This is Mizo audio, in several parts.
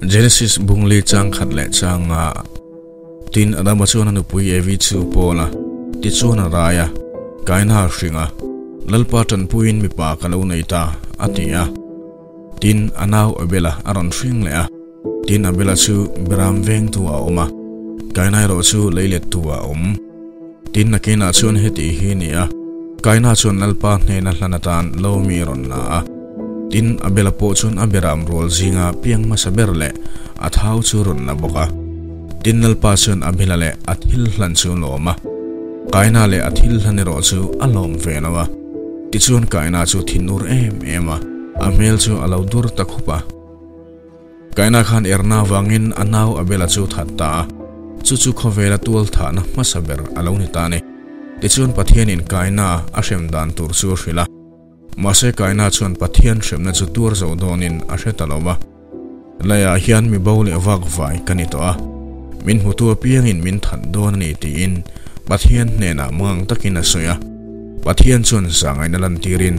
Genesis bungli chang khat leh chang nga. Tin, Adama chuan a nupui Evi chu pawl a, tichuan a rai a, Kaina a hring a, Lalpa tanpuiin mipa ka lo nei ta, a ti a. Tin, a nau Abela a rawn hring leh a. Tin, Abela chu Beram vengtu a awm a, Kaina erawh chu leilettu a awm. Tin, nakinah chuan heti hi ni a, Kaina chuan Lalpa hnena hlan atan lo mi a rawn la a. Tin, Abela pawh chuan a Beram rual zinga piang hmasa ber leh a thau chu rawn la bawk a. Tin, Lalpa chuan Abela leh a thil hlan chu a lawm a, Kaina leh a thil hlan erawh chu a lawm ve lo a. Tichuan Kaina chu thinur em em a, a hmel chu a lo dur ta khup a. Kaina khan erna avangin a nau Abela chu that ta a, chu chu khawvela tual thahna hmasa ber a lo ni ta a ni. Tichuan Pathianin Kaina a hrem dan tur chu a hrilh a. Mahse Kaina chuan Pathian hremna chu tuar zo dawnin a hre ta lo va. Leiah hian mi bo leh vak vai ka ni tawh a, min hmutu apiangin min that dawn a ni tiin Pathian hnenah mangang takin a sawi a. Pathian chuan zahngaihna lantirin,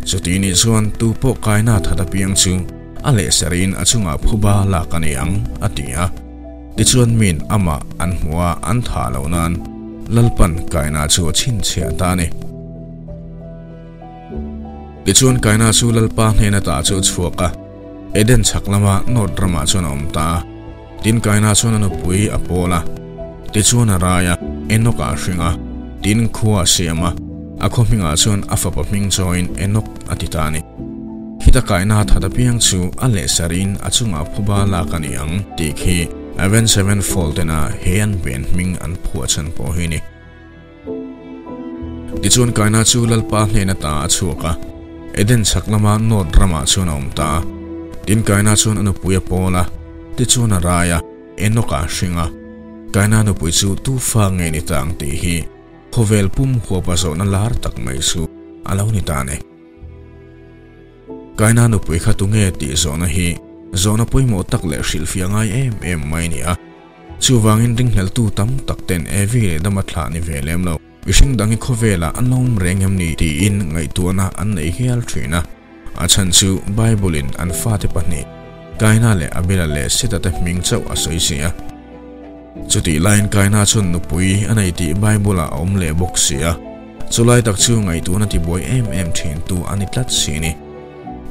Chuti nih chuan tu pawh Kaina that apiang chu a lehsariin a chungah phuba lak a ni ang, a ti a. Tichuan min amah an hmuh a an thah loh nan Lalpan Kaina chu a chhinchhiah ta a ni. Tichuan Kaina chu Lalpa hnen ata chu a chhuak a, Eden chhak lama Nod ramah chuan a awm ta a. Tin Kaina chuan a nupui a pawl a, tichuan a rai a, Enoch ah a hring a, tin khua a siam a, a khaw hmingah chuan a fapa hming chawiin Enoch a ti ta a ni. Khita Kaina that apiang chu a lehsariin a chungah phuba lak a ni ang tih khi Avenged Sevenfold tena he an ven hming an phuah chhan pawh hi a ni. Tichuan Kaina chu Lalpa hnen ata a chhuak a, Eden chhak lama Nod ramah chuan a awm ta a. Tin Kaina chuan a nupui a pawl a, tichuan a rai a, Enoch a hring a. Kaina nupui chu tu fa nge ni ta ang tih hi khawvel pum huapa zawhna lar tak mai chu a lo ni ta a ni. Kaina nupui kha tunge tih zawhna hi zawhna pawimawh tak leh hrilhfiah ngai em em mai a ni a. Chuvangin ringhleltu tam tak ten Evi leh Dama thlah ni ve lem lo. Mihring dang hi khawvelah an awm reng em ni tiin ngaihtuahna an nei hial thin a. A chhan chu Bible-in an fate pahnih, Kaina leh Abela leh Seta te hming chauh a sawi si a. Chutih laiin Kaina chuan nupui a nei tih Bible-ah a awm leh bawk si a. Chulai tak chu ngaihtuahna tibuai em em thintu a ni tlat si ni.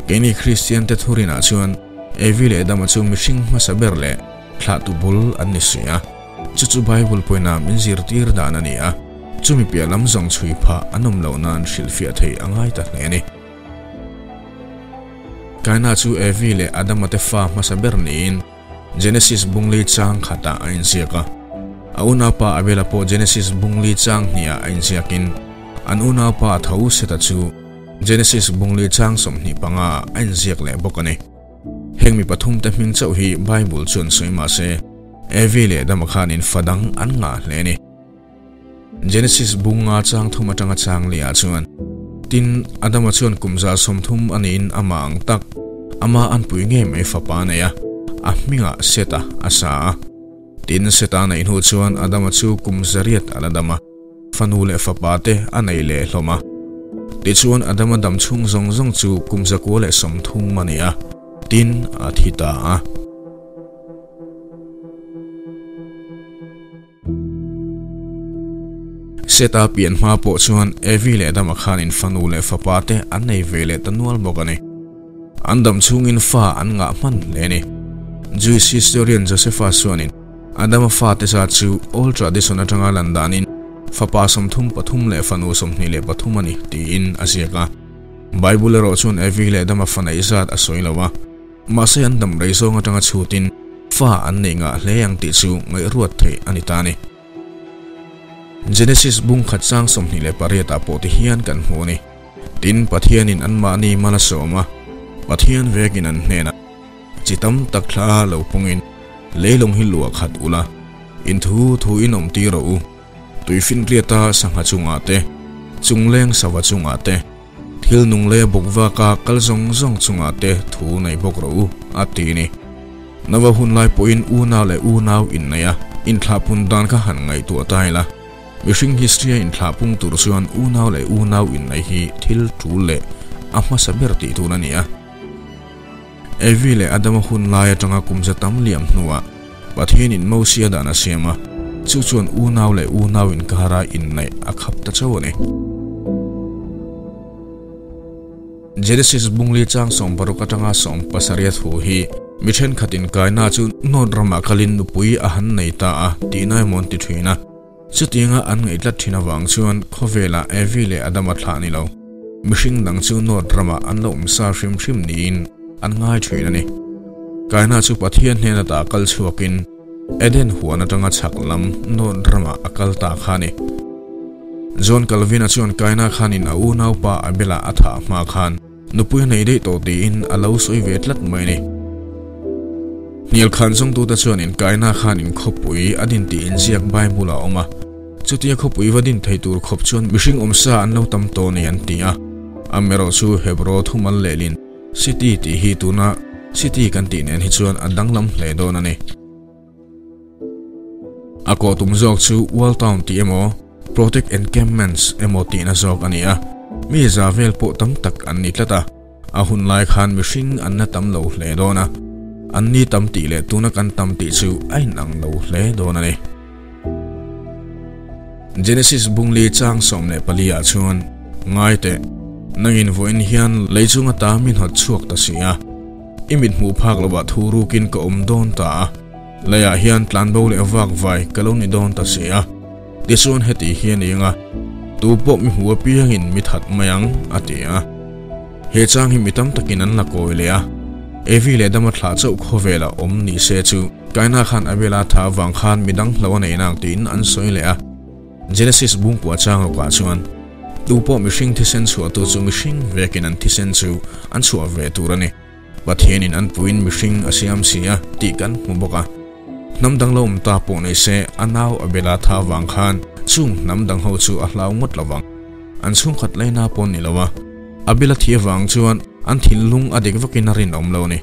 Keini Kristiante thurinah chuan Evi leh Adama chu mihring hmasa ber leh Thlahtu bul an ni si a, chu chu Bible pawina min zirtir dan a ni a, chumi piah lam zawng chhui phah an awm loh nan hrilhfiah theih a ngai ta hle a ni. Kaina chu Evi leh Adama te fa hmasa ber niin Genesis bungli chang khatah a inziak a. A unaupa Abela pawh Genesis bungli chang hnihah a inziakin an unaupa tho Seta chu Genesis bungli chang 25 ah a inziak leh bawk a ni. Heng mi pathum te hming chauh hi Bible chuan sawi mah se, Evi leh Adama khanin fa dang an ngah hle a ni. Genesis bunga chang thum atanga chang leh ah chuan, Tin, Adama chuan kum 130 a niin amah ang tak, ama anpui ngei mai fapa a nei a, a hmingah Seta a sa a. Tin, Seta a neih hnu chuan Adama chu kum 800 a la dam a. Fanu leh fapa te a nei leh hlawm a. Tichuan Adama dam chhung zawng zawng chu kum 130 a ni a, tin a thi ta a. Seta pian hma pawh chuan Evi leh Adama khanin fanu leh fapa te an nei ve leh ta nual bawk a ni. An dam chhungin fa an ngah hman hle a ni. Jewish historian Josephus chuanin Adama fate zat chu Old Tradition atanga lan danin fapa 33 leh fanu 23 a ni tiin a ziak a. Bible erawh chuan Evi leh Adama fa neih zat a sawi lo a. Mahse an dam rei zawng atanga chhutin fa an neih ngah hle ang tih chu ngaihruat theih a ni ta a ni. Genesis bung khat chang 28 ah pawh ti hian kan hmu a ni. Tin, Pathianin anmahni mal a sawm a, Pathian vekin an hnenah chi tam tak thla lo pungin leilung hi luah khat ula, in thu thu in awm tir rawh u, tuifinriata sangha chungah te, chungleng sava chungah te, thil nung leh bawk vaka kal zawng zawng chungah te thu nei bawk rawh u, a ti a ni. Nova hun lai pawhin unau leh unau innei a, inthlahpun dan kha han ngaihtuah ta ila. Mihring history a inthlahpung tur chuan unau leh unau innei hi thil tul leh a hmasa ber tih tur a ni a. Evi leh Adama hun lai atanga kum za tam liam hnuah Pathianin Mosia dan a siam a, chu chuan unau leh unau inkara inneih a khap ta chauh a ni. Genesis bungli chang 60 atanga 70 thu hi mi thenkhat inkaina chu Nod ramah kalin nupui a han nei ta a tih nai mawn ti thin a. Chutianga an ngaih tlat thin avang chuan khawvelah Evi leh Adama thlah ni lo, mihring dang chu Nod ramah an lo awm sa hrim hrim niin an ngai thin a ni. Kaina chu Pathian hnena ta kal chhuakin Eden huan atanga chhak lam Nod ramah a kal ta kha a ni. John Calvin-a chuan Kaina khanin a unaupa Abel-a a thah hma khan nupui a nei daih tawh tiin a lo sawi ve tlat mai a ni. Hnial khan zawngtute chuanin Kaina khanin khawpui a din tih inziak Bible-ah a awm a, chutia khawpui va din thei tur khawp chuan mihring awmsa an lo tam tawh a ni an ti a. Amaherawhchu Hebrew thumal lehlin city tih hi tuna city kan tih nen hi chuan a danglam hle dawn a ni. A kawh tum zawk chu Wall Town tih emaw, Protect Encampments emaw tihna zawk a ni a, mi za vel pawh tam tak an ni tlat a, a hun lai khan mihring an la tam lo hle dawn a, an ni tam tih leh tuna kan tam tih chu a inang lo hle dawn a ni. Genesis bungli chang 14 ah chuan, Ngai teh, nangin vawiin hian lei chunga ta min hawt chhuak ta si a, I mit hmuh phak lovah thu rukin ka awm dawn ta a, leiah hian tlanbo leh vak vai ka lo ni dawn ta si a. Tichuan heti hi a ni ang a, tu pawh mi hmu apiangin mi that mai ang, a ti a. He chang hi mi tam takin an la kawi leh a, Evi leh Dama thlah chauh khawvelah awm ni se chu Kaina khan Abela tha avang khan midang hlo a nei nang tiin an sawi leh a. Genesis bungkua chang rawkah chuan, Tu pawh mihring thisen chhuahtu chu mihring vekin an thisen chu an chhuah ve tur a ni. Pathianin an puiin mihring a siam si a tih kan hmu bawk a. Hnam dang lo awm ta pawh nei se, a nau a bela tha avang khan chung hnam dang ho chu a hlau ngawt lo vang. An chhungkhat laina pawh ni lo a, a bela thi avang chuan an thinlung a dik vakin a rinawm lo a ni.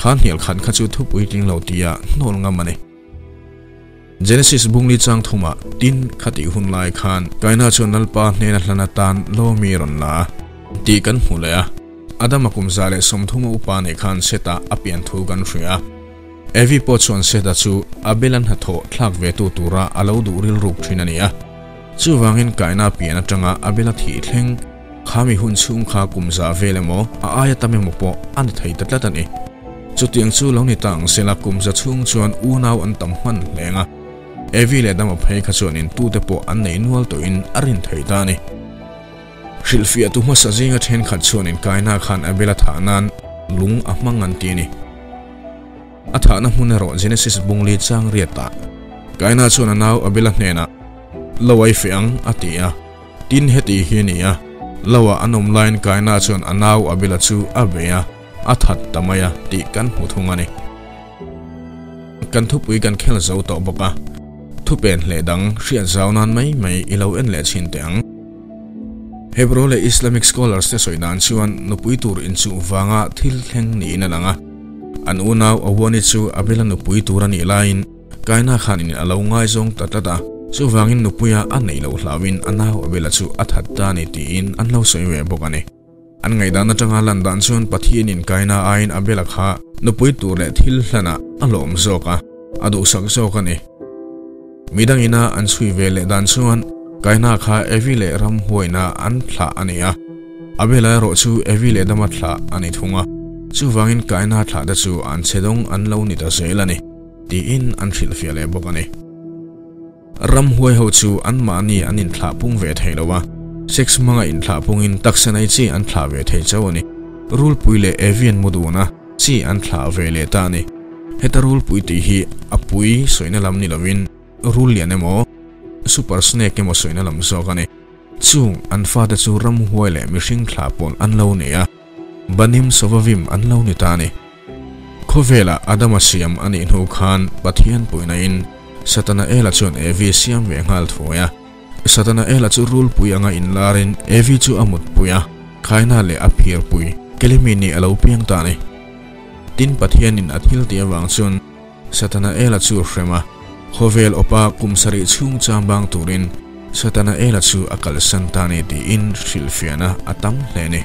Kha hnial khan kha chu thupui tling lo tia hnawl ngam a ni. Genesis bungli chang thumah tin khatih hun lai khan Kaina chuan Lalpa hnena hlan atan Lawmi rawn la a tih kan hmu leh a. Adama kum 130 a upa nih khan Seta a pian thu kan hria a. Evi pawh chuan Seta chu Abel-a hnathawh thlak ve tu tura a lo duh rilruk thin a ni a. Chuvangin Kaina pian atanga Abel-a thih thleng Khami hun chhung kha kum za vel emaw, a aia tam emaw pawh a ni thei ta tlat a ni. Chutiang chu lo ni ta ang sela kum za chhung chuan unau an tam hman hleng a. Evi leh Dama phei kha chuan in tute pawh an nei nual tawhin a rin thei ta a ni. Hrilhfiah tu hmasa zinga thenkhat chuan inkaina khan Abel-a thah nan lung a hmang an ti a ni. A thahna hmun erawh Genesis bungli chang riatah Kaina chuan a nau Abel-a hnenah, Lo ai feh ang, a ti a. Tin heti hi a ni a, Loa an awm laiin Kaina chuan a nau Abel-a chu a bei a, a that ta mai a tih kan hmu thung a ni. Kan thupui kan khel zo tawh bawk a, thupen hleh dang hriat zau nan mai mai i lo en leh chhin teh ang. Hebrew leh Islamic scholars te sawi dan chuan nupui tur inchuh vanga thil thleng niin a lang a, an unau Awani chu Abel-a nupui tur a nih laiin, Kaina khanin a lo ngaizawng ta tlat a, chuvangin nupuia a neih loh hlauhin a nau Abel-a chu a that ta a ni tiin an lo sawi ve bawk a ni. An ngaihdan atanga lan dan chuan Pathianin Kaina aiin Abel-a kha nupui tur leh thil hlanah a lawm zawk a, a duhsak zawk a ni. Midangina an chhui ve leh dan chuan Kaina kha Evi leh ramhuaina an thlah a ni a, Abel-a erawh chu Evi leh Dama thlah a ni thung a, chuvangin Kaina thlah te chu an chhe dawng an lo ni ta zel a ni. Tiin an hrilhfiah leh bawk a ni. Ramhuai ho chu anmahni an inthlah pung ve thei lo a, sex hmanga inthlah pungin taksa nei chi an thlah ve thei chauh a ni. Rulpui leh Evi an mu dun a, chi an thlah ve leh ta a ni. Heta rulpui tih hi a pui sawina lam ni lovin rul lian emaw, super snake emaw sawina lam zawk a ni. Chung an fate chu ramhuai leh mihring thlah pawl an lo ni a, Banim Sovavim an lo ni ta a ni. Khawvelah Adama siam a nih hnu khan Pathian puihnain Satana Ela chuan Evi siam ve nghal thuai a. Satana Ela chu rulpui anga inlarin Evi chu a mutpui a, khaina leh a phirpui Kelimi nih a lo piang ta a ni. Tin Pathianin a thil tih avang chuan Satana Ela chu hrem a, khawvel awpa kum sarih chhung chambang turin Satana Ela chu a kalsan ta a ni tiin hrilhfiahna a tam hle a ni.